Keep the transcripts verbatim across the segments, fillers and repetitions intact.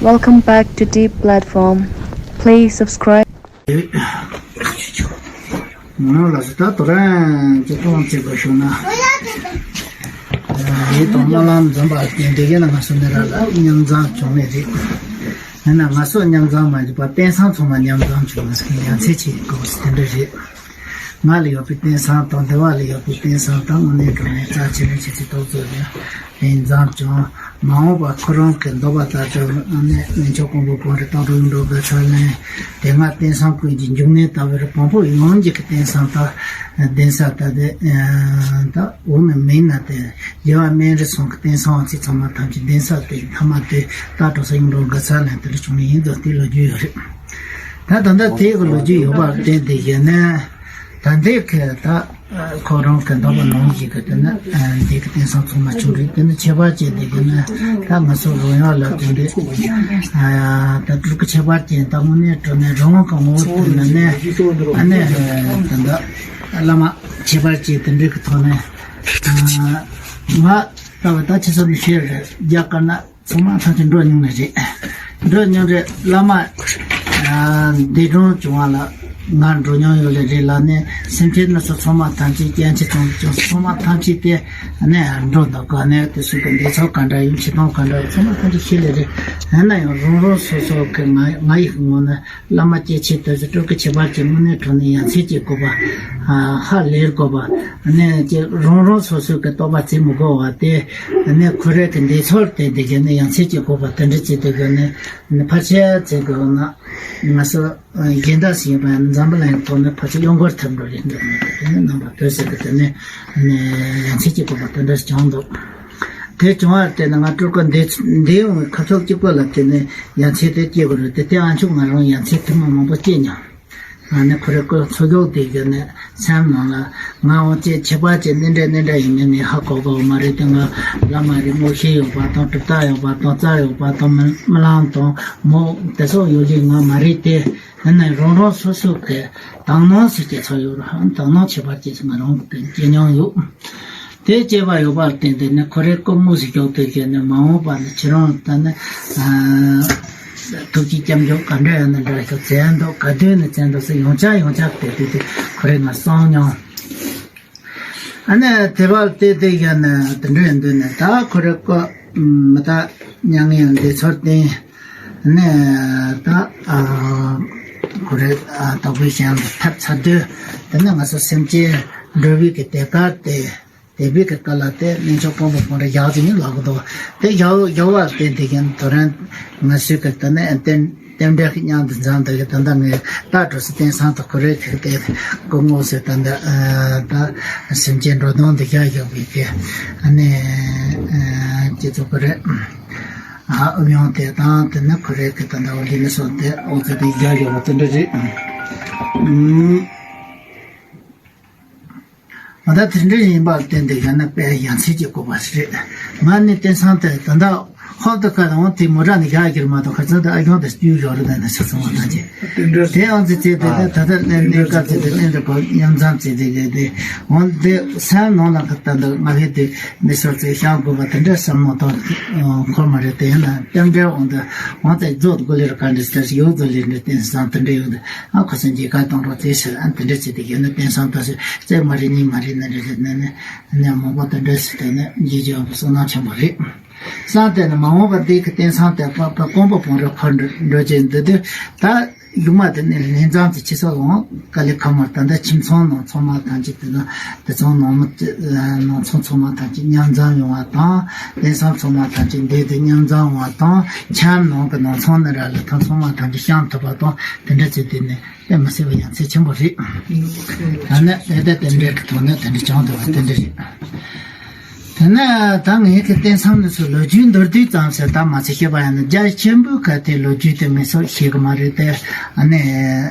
Welcome back to Deep Platform. Please subscribe. ང་ལ་ད་དོ་རང་ཅི་གཏོང་བྱེད་དགོས་ཞུ་ན། ཡིད་དང་སྨོན་ལམ་འཛོམས་པ་དེ་འདི་ག་ན་ང་ཚོ་ནི་ར་ལ་མཉམ་འཛོམས་བྱུང་ནི་རེད། ཡིན་ན་ང་ཚོ་མཉམ་འཛོམས་མ་ཡིན་པ་དེང་སང་ཚང་མ་མཉམ་འཛོམས་བྱུང་ནི་ཡང་ཚེ་ཆེ་དགོས་དེ་འདྲ་རེད། ང་ལ་ཡོད་པའི་རྟེན་བཟང་དང་འདི་བ་ལ་ཡོད་པའི་རྟེན་བཟང་དང་དངོས་གནས་དྲང་གནས་རྩ་ཆེ་ནས་ཆེ་ཆེ་ཏོག་ཙམ་ཡང་ལན་མཚམས་ཀྱང་མ་འོངས་པ་ཁོ་རང་གི་འདོད་པ་ལྟར་དུ་ནས་མི་ཆོག་ཀོང་པོ་གོང་རི་སྟག་འགྲོ་ཡོང་འགྲོ་དགའ་ཚོར་ལན་དེ་སྔ་རྟེན་བཟང་ཀུན་གྱི་འབྱུང་གནས་ལྟ་བུར་བོང་པོ་ཡོངས་ཀྱི་གི་རྟེན་བཟང་དང་གདན་ས་ལྟ་དེ་ད་འོ་ན་མིན་ན་དེ་རྒྱལ་བ་སྨན་རི་ཚང་གི་རྟེན་བཟང་ཚིག་ཚང་མ་ཐམས་ཅད་གདན་ས་དེ་ཐ་མ་དེ་སྟག་འགྲོ་ས་ཡོང་འགྲོ་དགའ་ཚོར་ལན་དེ་འདྲ་བྱུང་ནས་ཡིན་དུ་དེ་ལོ་རྒྱུས་ཡོད་རེད། ད་ད་ལྟ་དེ་གི་ལོ་རྒྱུས་ཡོད་པར་བརྟེན་ཏེ་ཡིན་ན། ད་འདི་གི་ད་ཁོ་རང་གི་འདོད་པ་ནང་བཞིན་གི་དེ་ནི་འདི་གི་རྟེན་བཟང་ཚང་མ་བྱུང་རེད། དེ་ནི་ཁྱད་པར་ཅན་དེ་གི་ནི་ད་ང་ཚོ་རོལ་དབྱངས་ལ་དེ་འདྲའི་ད་སྤྲུལ་སྐུ་ཁྱད་པར་ཅན་ད་དངོས་གནས་དྲང་གནས་རང་དབང་གི་ངོ་བོ་དེ་ནི་ནི་ཨ་ནི་ད་ལྟ་བླ་མ་ཁྱད་པར་ཅན་དེ་འདྲའི་གི་ཐོག་ནས་ང་ལྟ་བུ་ད་ཆེ་ས་མི་ཤེས་རེད། རྒྱ་དཀར་ན། ཚང་མ་ཐམས་ཅད་འགྲོ་མྱོང་ནི་རེད། འགྲོ་མྱོང་རེད། བླ་མ་འདས་གྲོངས་བྱུང་བ་ལ་ང་འགྲོ་མྱོང་ཡོད་ལེ་རེད་ལ་ནི་སེམས་ཅན་ནི་སོ་ཚང་མ་ཐམས་ཅད་སྐྱེ་འཆི་ཚང་ཚང་ཚང་མ་ཐམས་ཅད་དེ་ནས་འགྲོ་འདུག་ག་ནས་དེ་སུ་གི་འདས་ཚོགས་ག་འདྲ་ཡིན་འཆི་སྟངས་ག་འདྲ་ཡིན་ཚང་མ་ཐམས་ཅད་ཤེས་ལེ་རེད། ཡིན་ན་ཡང་རང་རང་སོ་སོ་གི་ང་ང་ཡི་ངོ་ནས། བླ་མ་སྐྱེ་མཆེད་དེ་ཚོ་སྤྲུལ་སྐུ་ཁྱད་པར་ཅན་དངོས་གནས་དྲང་གནས་ཡ་མཚན་སྐྱེ་དགོས་པ། ཧ་ལས་དགོས་པ། ནས་ཀྱི་རང་རང་སོ་སོའི་གི་རྟོགས་པ་བརྩི་མི་དགོས་པ་དེ། ནས་ཁོ་རའི་གི་འདས་ཚོར་དེ་འདི་ག་ནས་ཡ་མཚན་སྐྱེ་དགོས་པ་དེ་འདྲ་བྱེད་དུས་ག་ནས་ཕལ་ཆེར་བྱེད་དགོས་ན། ང་ཚོ་རྒན་བདག་ཞིག་ཡིན་པ་ཡང་འཛམ་བུ་གླིང་ཐོག་ནས་ཕལ་ཆེར་གཡོ་འགུལ་ཐེབས་འགྲོ་ཡིན་འདུག་ནས་དེ་ནས་རྣམ་པ་བོད་ཟེར་གི་དེ་ནས་ཡ་མཚན་སྐྱེ་དགོས་པ་དེ་འདྲ་བྱུང་འདུག་དེ་བྱུང་བར་བརྟེན་ནས་ང་སྤྲུལ་སྐུ་འདས་འདས་ཡོང་བའི་ཁ་ཕྱོགས་གཅིག་པ་ལ་བརྟེན་ནས་ཡ་མཚན་དེ་སྐྱེ་དགོས་རེད་དེ། དེ་ཨ་མཆོག་ང་རང་ཡ་མཚན་ཐུན་མོང་མང་པོ་སྐྱེས་མྱོང་། ང་ནི་ཁོ་རའི་སྐུ་འཚོ་རྒྱུག་དེ་གི་ནས་སེམས་ནང་ལ་ང་འོང་ཅེས་ཁྱད་པར་ཅན་འདི་འདྲ་འདི་འདྲ་ཡིན་ནི་ངས་ཧ་གོ་གོ་མ་རེད་དེ། ང་བླ་མ་རེད། མོ་ཤེས་ཡོད་པ་དང་གྲུབ་རྟགས་ཡོད་པ་དང་རྩ་ཡོད་པ་དང་རྨི་ལམ་དང་མོ་དེ་སོགས་ཡོད་ལེ་ང་མ་རེད་དེ། ཡིན་ནའི་རང་རང་སོ་སོ་གི་དག་སྣང་ཟེར་གྱི་ཚོ་ཡོད་རེད། དག་སྣང་ཁྱད་པར་ཅན་ང་རང་གི་སྐྱེ་མྱོང་ཡོད། དེ་སྐྱེ་བ་ཡོད་པར་བརྟེན་ཏེ་ནི་ཁོ་རའི་སྐུ་ངོ་ཟིག་ཀྱོག་དེ་གས་ནི་མ་འོངས་པ་ནི་ཁྱེད་རང་ད་ནི་ཐུགས་ཀྱི་སྐྱབས་འཇུག་ག་འདྲ་ཡང་ནི་འདྲ་ཞིག་བཙན་འདུག་ག་དུས་ནི་བཙན་འདུག་ཟེར་ཡོངས་ཆགས་ཡོངས་ཆགས་དེ་དུས་དེ་ཁོ་རའི་ང་གསང་མྱོང་། ཨ་ནི་དེ་བར་དེ་དེ་གས་ནི་དེ་འདྲ་ཡིན་དུས་ནི་ད་ཁོ་རའི་སྐུ་མི་ད་མྱ་ངན་འདས་ཚར་ཏེ། ནས་ད་ཁོ་རེ་དག་པའི་ཞིང་དུ་ཐབས་ཚར་དུས་དེ་ནས་ང་ཚོ་སེམས་ཅན་འགྲོ་བའི་གི་དེ་གར་དེ་དེ་བའི་གི་སྐབས་ལ་དེ་གནས་མཆོག་ཕོ་མོ་ཕོ་རེ་བཞག་ཅིག་ནི་ལབ་གི་འདུག་དེ་བཞག་བཞག་བར་བརྟེན་དེ་གིན་དོ་རན་ང་ཚོའི་གི་དེ་ནས་རྟེན་རྟེན་འབྲེལ་གི་མཉམ་དུ་འཛོམས་འདུག་གི་ད་ལྟ་ངས་ད་གྲོ་སི་བསྟན་སང་དུ་ཁོ་རེ་གི་དེ་སྐུ་ངོ་ཟེར་ད་ད་ད་སེམས་ཅན་འགྲོ་དོན་དེ་བཞག་བཞག་པའི་གི་ཨ་ནི་ཁྱེད་ཚོ་ཁོ་རེ། ཨ་ཨུ་ཡོང་དེ་དང་དེ་ནི་ཁོ་རེ་གི་ད་ལྟ་འོ་འདི་ནི་སོང་དེ་ཨོ་ཙི་དེ་རྒྱ་ཡོད་པ་དེ་འདྲ་རེད། ཨུམ། ཨ་ད་དེ་འདྲ་ཡིན་པར་བརྟེན་ཏེ་ཡང་ན་དཔེ་ཡ་མཚན་གྱི་བཀོད་པ་ཞིག་རེད། ང་ནི་བསྟན་སང་དེ་ད་ལྟ་ཧོབ་ཏུ་ཁ་དང་དེ་མོ་ར་ནི་རྒྱ་གིར་མ་གཏོགས་ཁ་ཚང་དེ་ཨ་ཡོང་དེ་སྤྱོད་ཡོད་རེད། ད་ནི་ཆ་ཚང་བ་ཐམས་ཅད་དེ་ཨང་ཙི་ཙི་དེ་དེ་ད་ལྟ་གནས་གནས་སྐབས་ཙི་དེ་གནས་འདྲ་བ་མཉམ་འཛོམས་ཙི་དེ་གི་དེ་འོན་དེ་སེམས་ནང་ལ་ཁ་ད་འདི་ང་ཧེ་དེ། མི་སོར་ཚེ་ཤང་དགོས་པ་དེ་འདྲ་བསམ་མོ་དང་འཁོར་མ་རེད། དེ་ཡིན་ན་རྟེན་འབྲེལ་འོང་དུ་འོང་ཚེ་རྫོགས་དགོས་ལེར་ག་འདྲ་ཟེར་ཡོད་དགོས་ལེར་འདྲ་བསྟན་བཟང་དེ་འདྲ་ཡོད་དུ་ཨ་ཁོ་ཚོ་མཇལ་ཁ་གཏོང་རོགས་དེ་ཟེར། ཨ་དེ་འདྲ་བྱེད་དུ་ཡོད་ན་བསྟན་བཟང་ད་ཟེར་རྩེ་མ་རེད་གཉིས་མ་རེད་ན་རེད་ཟེར་ན་ནི་ནས་མང་པོ་དེ་འདྲ་ཟེར་དེ་ནི་མཇལ་རྒྱུ་བསོད་ནམས་ཆེན་པོ་རེད། བསམ་དེ་ནི་མ་འོངས་པ་འདི་གི་བསྟན་བཟང་དེ་པ་པ་ཀོང་པོ་བོང་རུ་འཁོར་འགྲོ་འགྲོ་བྱེད་འདི་དུས་ད། ཡུལ་མ་དེ་ནས་ལྷན་ཙང་དེ་ཆེ་ས་འོང་དཀའ་ལས་ཁག་མར་ད་ལྟ་ཁྱིམ་ཚང་ནང་ཚང་མ་ཐམས་ཅད་དེ་ན་དེ་ཚང་ནང་མི་ནང་ཚང་ཚང་མ་ཐམས་ཅད་མཉམ་འཛོམས་ཡོང་བ་དང་། དེང་སང་ཚང་མ་ཐམས་ཅད་འདས་དེ་མཉམ་འཛོམས་ཡོང་བ་དང་། ཁྱིམ་ནང་གི་ནང་ཚང་ནི་ར་ལ་ཐང་ཚང་མ་ཐམས་ཅད་བཤམས་ཐུབ་པ་དང་། དེ་འདྲ་བྱས་དེ་ནས་དཔེ་མི་སྲིད་པའི་ཡ་མཚན་ཆེན་པོ་རེད། ད་ནི་དེ་ལྟ་དེ་འདྲའི་གི་ཐོག་ནས་དེ་འདྲ་བྱུང་འདུག་པ་དེ་འདྲ་རེད། དེ་ནས་ད་ངས་ཀྱི་བསྟན་བཟང་ནི་ཚོ་ལོ་རྒྱུས་མདོར་བསྡུས་ཙམ་ཟེར་ད་མ་ཚད་བཤད་པ་ཡིན་ན་རྒྱ་ཆེན་པོའི་ཁ་ཐེ་ལོ་རྒྱུས་དེ་མི་ཚོ་ཤེས་གི་མ་རེད་དེ། ཨ་ནི་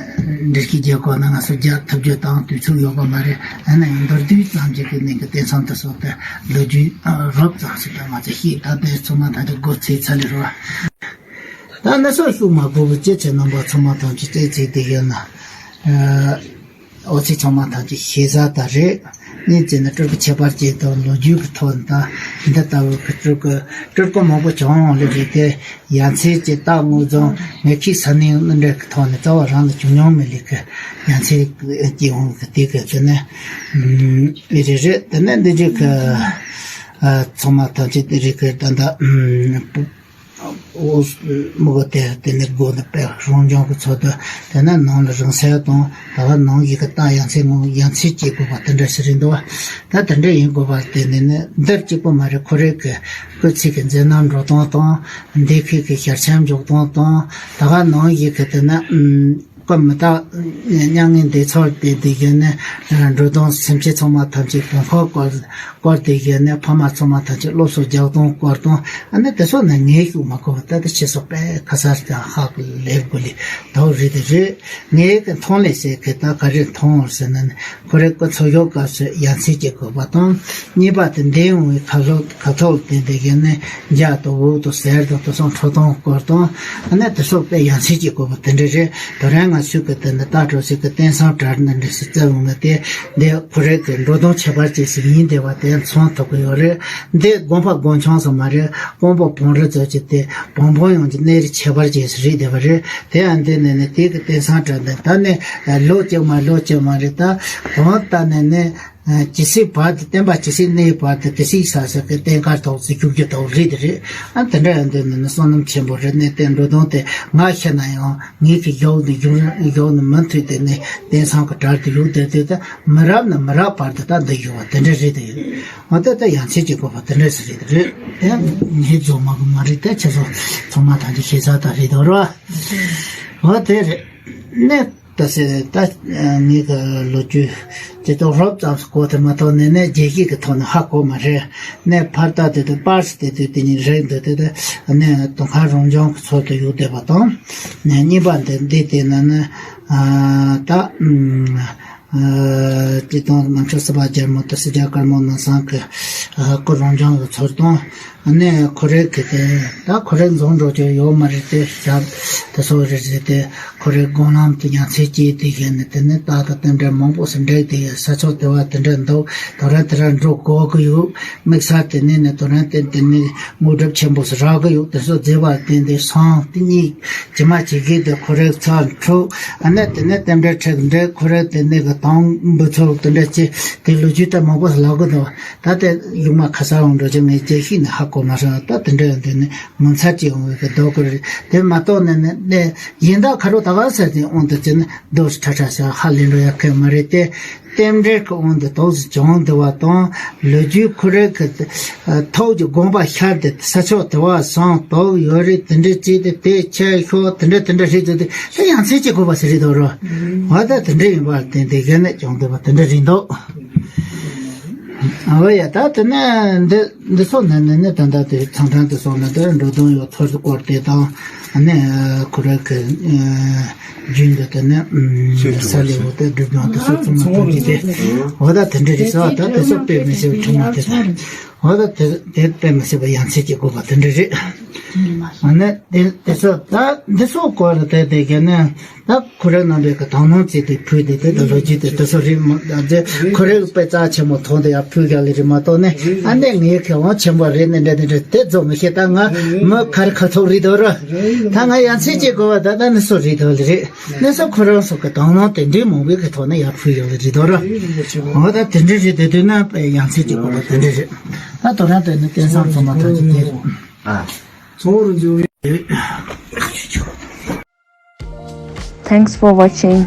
འདྲི་སྐྱེས་རྒྱལ་ཁོ་ན་ང་ཚོ་རྒྱ་ཐུབ་རྒྱུ་དང་དུས་ཚོད་ཡོད་པ་མ་རེད། ཨ་ནི་མདོར་བསྡུས་ཙམ་ཅིག་གི་ནས་ཀྱི་བསྟན་བཟང་དེ་ཚོ་དེ་ལོ་རྒྱུས་རོབ་ཙམ་ཞིག་ད་མ་ཚད་ཤེས། ད་དེ་ཚོ་མ་ད་དེ་སྒོ་ཚེས་ཚ་ལེ་རོ། ད་ནི་སོ་སོ་མ་གོ་བོ་ཅེ་ཚེ་རྣམ་པ་ཚོ་མ་ཐམས་ཅད་ཅེ་ཚེ་དེ་ཡོད་ན། ཨོ་ཚིག་ཚང་མ་ཐམས་ཅད་ཤེས་ས་ད་རེད། གཉིས་བྱས་ན་སྤྲུལ་སྐུ་ཁྱད་པར་ཅན་དང་ལོ་རྒྱུས་ཀྱི་ཐོག་ནས་ད་འདི་ལྟ་བུ་གི་སྤྲུལ་སྐུ་སྤྲུལ་སྐུ་མང་པོ་བྱུང་ཡོང་ལེ་རེད་དེ། ཡ་མཚན་གྱི་རྟགས་དངོས་བཟུང་ངས་ཁྱི་ས་ནས་འདི་འདྲ་གི་ཐོག་ནས་རྩ་བ་རང་ལ་བྱུང་མྱོང་མེད་ལེ་གི། ཡ་མཚན་གྱི་འོང་གི་དེ་གི་དེ་ནས་ཨེ་རེད་རེད། དེ་ནས་འདི་འདྲ་གི་ཚང་མ་ཐམས་ཅད་དེ་རེད་གི། ད་ད་ཨོ་མི་གོ་དེ་དེ་ནས་སྒོ་ནས་པའི་རང་བྱུང་གི་ཚོད་དུ་དེ་ནས་ནང་ལ་རང་སེལ་དང་ད་བར་ནང་ཡི་གི་རྟགས་ཡ་མཚན་ངོ་ཡ་མཚན་སྐྱེ་དགོས་པ་དེ་འདྲ་ཞིག་རེད་འདུག་བ། ད་དེ་འདྲ་ཡིན་དགོས་པ་དེ་ནས་ནི་འདིར་གཅིག་པོ་མ་རེད། ཁོ་རེ་གི་སྐུ་ཚིག་གི་མཛད་རྣམ་འགྲོ་སྟངས་དང་འདས་ཁུལ་གྱི་ཞལ་ཆེམས་འཇོག་སྟངས་དང་ད་ག་ནང་བཞིན་གྱི་དེ་ན་སྐུ་མི་རྟག་མྱ་ངན་འདས་ཚར་ཏེ་དེ་བཞིན་ནས་འགྲོ་དོན་སེམས་ཅན་ཚང་མ་ཐམས་ཅད་དོན་ཁོག་བསྐོར་བསྐོར་དེ་བཞིན་ནས་ཕ་མ་ཚང་མ་ཐམས་ཅད་སློབ་གསོ་རྒྱག་སྟངས་བསྐོར་སྟངས་ཨ་ནི་དེ་ཚོ་ནི་ངས་ཞུ་མ་དགོས་པ། ད་དེ་ཁྱེད་ཚོ་དཔེ་ཁ་གསལ་ཀྱང་ཧ་གོ་ལེབ་དགོས་ལེ་དོག་རེད་དེ་རེད། ངས་གི་མཐོང་ལེ་ཟེར་གི་ད་ག་རེ་མཐོང་ཟེར་ན་ནི། ཁོ་རེ་སྐུ་འཚོ་བཞུགས་སྐབས་སུ་ཡ་མཚན་སྐྱེ་དགོས་པ་དང་། གཉིས་པ་དེ་འདས་འོང་བའི་ཁ་ལོ་ཁ་ཐོག་དེ་འདི་གའི་ནི་འཇའ་དང་འོད་དང་ཟེར་དང་དེ་སོང་ཁྲོ་དང་སྐོར་དང་ཨ་ནི་དེ་སོགས་པའི་ཡ་མཚན་སྐྱེ་དགོས་པ་དེ་འདྲ་རེད། དོ་རན་ང་ཚོས་གི་དེ་འདི་ལྟ་གྲོགས་ཤིག་གི་རྟེན་སང་གྲར་འདི་འདྲ་ཞིག་བཙལ་འོང་ན་དེ་འདི་ཁོ་རེ་གི་འགྲོ་དོན་ཁྱད་པར་ཅན་ཞིག་ཡིན་བསྡད་པ་དེ་མཚོན་ཐུབ་གི་ཡོད་རེད། འདི་དགོན་པ་དགོན་ཆུང་ཙམ་མ་རེད། དཔོན་པོ་བོན་རི་ཚོ་ཅིག་དེ་བོན་བོན་ཡོངས་ཀྱི་གནས་རི་ཁྱད་པར་ཅན་ཞིག་རེད་བསྡད་པ་རེད། དེ་ཡང་འདི་ནས་ནི་དེ་གི་རྟེན་སང་གྲར་འདི་ད་ནི་ལོ་གཅིག་མ་ལོ་གཅིག་མ་རེད། ད་གང་ལྟར་ནས་ནི། ཇི་སྲིད་བར་དུ་བསྟན་པ་ཇི་སྲིད་གནས་བར་དུ་དེ་སྲིད་ས་ས་གི་བསྟན་སྐལ་ཐོག་ཏུ་བཞུགས་རྒྱུ་དང་རེད་དེ་རེད། ཨ་དེ་འདྲ་ཡང་འདི་ནི་ནི་བསོད་ནམས་ཆེན་པོ་རེད། གནས་བརྟན་འགྲོ་དོན་དེ་ང་ཤི་ན་ཡང་ངེད་ཀྱི་ཡོག་ནི་ཡོག་ནི་མུ་མཐུད་དེ་ནི་རྟེན་སང་གི་གྲལ་དུ་ཡོད་དེ་དེ་ད་མི་རབས་ནས་མི་རབས་བར་དུ་ད་འདི་ཡོད་པ་དེ་འདྲ་རེད་དེ། འོ་དེ་ད་ཡ་མཚན་གྱི་དགོས་པ་དེ་འདྲ་ཞིག་རེད་དེ་རེད། དེ་ངས་རྫོགས་མ་གི་མ་རེད། དེ་ཁྱེད་ཚོ་ཚང་མ་ད་འདི་ཤེས་ཚར་ད་རེད་དོ་ར། འོ་དེ་རེད། གནས། ད་ཟེར་ད་ངེད་ཀྱི་ལོ་རྒྱུས་དེ་ཚོ་རོབ་ཙམ་གོ་དེ་མ་གཏོགས་ནས་ནས་རྒྱས་བཤད་ཀྱི་ཐོག་ནས་ཧ་གོ་མ་རེད། ནས་ཕར་ལྟ་དེ་དུས་པར་སི་དེ་དུས་དེ་ཉིད་རེད་འདུག་དེ་དུས་ནས་དུང་དཀར་རང་བྱུང་གི་ཚོགས་དུ་ཡོད་བསྡད་པ་དང་། ནས་གཉིས་པ་འདི་འདི་དེ་ན་ནི་ད་དེ་དང་ནང་ཆོས་སྲིད་པ་རྒྱལ་མོ་དང་སྲིད་རྒྱལ་དཀར་མོ་ནང་སང་གི་སྐུ་རང་བྱུང་གི་ཚོགས་དང་། ནས་ཁོ་རེ་གི་དེ་ད་ཁོ་རེ་འཛོམས་འགྲོ་རྒྱུ་ཡོད་མ་རེད་དེ་ཞབས་དེ་སོགས་རེ་རེ་དེ་ཁོ་རེ་སྒོམ་ལམ་དུ་ཡང་ཚེ་སྐྱེལ་དེ་བཞིན་ནི་དེ་ནི་རྟགས་དང་རྟེན་འབྲེལ་མང་པོ་སུ་འབྲེལ་དེ་ས་ཕྱོགས་དེ་བ་དེ་འདྲ་འདུག་དོ་ར་དེ་ར་འགྲོ་དགོས་ཀྱི་ཡོད། དམིགས་བསལ་དེ་ནི་ནི་དོ་ར་དེ་དེ་ནི་དངོས་གྲུབ་ཆེན་པོ་སུ་རག་གི་ཡོད། དེ་སོགས་མཛད་པ་བསྟན་ཏེ་སང་དེ་གཉིས་ཇི་མ་ཇི་བཞིན་དུ་ཁོ་རེ་ཚར་འཁྲུག་ཨ་ནི་དེ་ནི་རྟེན་འབྲེལ་འཁྲུག་འདྲེ་ཁོ་རེ་དེ་ནི་གི་དང་འབུ་ཚོགས་དེ་འདྲ་ཅི་དེ་ལོ་རྒྱུས་ད་མང་པོ་སུ་ལབ་གི་འདུག་ད་དེ་ཡུག་མ་ཁ་ས་འོང་འགྲོ་ཅི་ངས་རྒྱས་བཤད་ནི་ཧ་གོ་མ་སོང་། ད་དེ་འདྲ་ཡང་དེ་ནི་ངོ་མཚར་ཅིག་འོང་བའི་གི་ལྡོག་གི་རེད། དེ་མ་གཏོགས་ནི་ནི་ནི་ཡིན་ད་ཁ་རོ་ད་ག་ཟེར་ཏེ་འོང་དུ་ཅི་ནི་རྡོ་ཁྲ་ཁྲ་ཟེར་ཧ་ལས་འགྲོ་ཡ་ཁེ་མ་རེད་དེ། རྟེན་འབྲེལ་གི་དབང་དུ་ཏོག་ཙམ་བྱུང་བསྡད་པ་དང་ལོ་རྒྱུས་ཁོ་རེ་གི་ཐོག་གི་དགོངས་པ་ཤར་ཏེ་ས་ཕྱོགས་དེ་བ་སང་དོག་ཡོད་རེད། དེ་འདྲ་ཅིག་དེ་དེ་ཆེ་ཤོས་དེ་འདྲ་དེ་འདྲ་རེད་ཟེར་ཏེ་དེ་ཡང་ཚིག་གཅིག་གོ་བ་ཟེར་རེད་དོ་རོ། འོ་ད་དེ་འདྲ་ཡིན་པར་བརྟེན་ཏེ་གཞི་ནས་བྱུང་བསྡད་པ་དེ་འདྲ་རེད་འདུག་ཨ་བ་ཡ་ད་དེ་ནས་འདི་འདི་ཚོ་ནས་ནས་ནས་ད་ལྟ་དེ་ཚང་ཚང་དེ་སོང་ན་དེ་འགྲོ་དོན་ཡོད་ཚོར་སྐོར་དེ་དང་ཨ་ནི་ཁོ་རེ་གི་རྒྱུན་དུ་དེ་ནས་ས་ལེ་བོ་དེ་སྒྲུབ་སྦྱོང་དེ་ཚོ་ཚང་མ་ཐོན་གྱི་དེ་འོ་ད་དེ་འདྲ་རེད་ཟེར་བ་ད་དེ་ཚོ་དཔེ་མི་སྲིད་པའི་ཁྲིམས་མ་དེ་དང་འོ་ད་དེ་དེ་དཔེ་མི་སྲིད་པ་ཡང་ཚིག་གི་དགོས་པ་དེ་འདྲ་རེད། ཨ་ནི་དེ་དེ་ཚོ་ད་འདི་ཚོ་སྐོར་ལ་དེ་དེ་ག་ནས། ད་ཁོ་རེ་རྣམ་པའི་གི་དང་སྣང་བྱས་ཏེ་ཕུལ་ཏེ་དེ་ད་ལོ་རྒྱུས་དེ་དེ་ཚོ་རེད་མ་ད་ཁོ་རེ་དཔེ་རྩ་ཆེན་མོ་ཐོག་འདི་ཡར་ཕུལ་རྒྱག་ལེ་རེད་མ་གཏོགས་ནས་ཨ་ནས་ངའི་ཁེ་དབང་ཆེན་པོ་རེད་ནས་འདྲ་དེ་འདྲ་དེ་རྫོགས་མི་ཤེས། ད་ང་མི་ཁར་ཁ་ཐོག་རེད་དོ་ར། ད་ང་ཡང་ཚིག་གཅིག་གོ་བ་ད་ད་ནི་སོ་རེད་དོ་ལེ་རེད། ནས་སོ་ཁོ་རང་སོ་གི་དང་སྣང་དེ་འདྲའི་མང་པོའི་གི་ཐོག་ནས་ཡར་ཕུལ་ཡོད་ལེ་རེད་དོ་ར། འོ་ད་དེ་འདྲ་རེད། དེ་དུས་ན་དཔེ་ཡང་ཚིག་གཅིག་གོ་བ་དེ་འདྲ་རེད། ད་དོ་ར་དེ་ནི་བསྟན་བཟང་ཚང་མ་ཐམས་ཅད་དེ་རེད། Thanks for watching.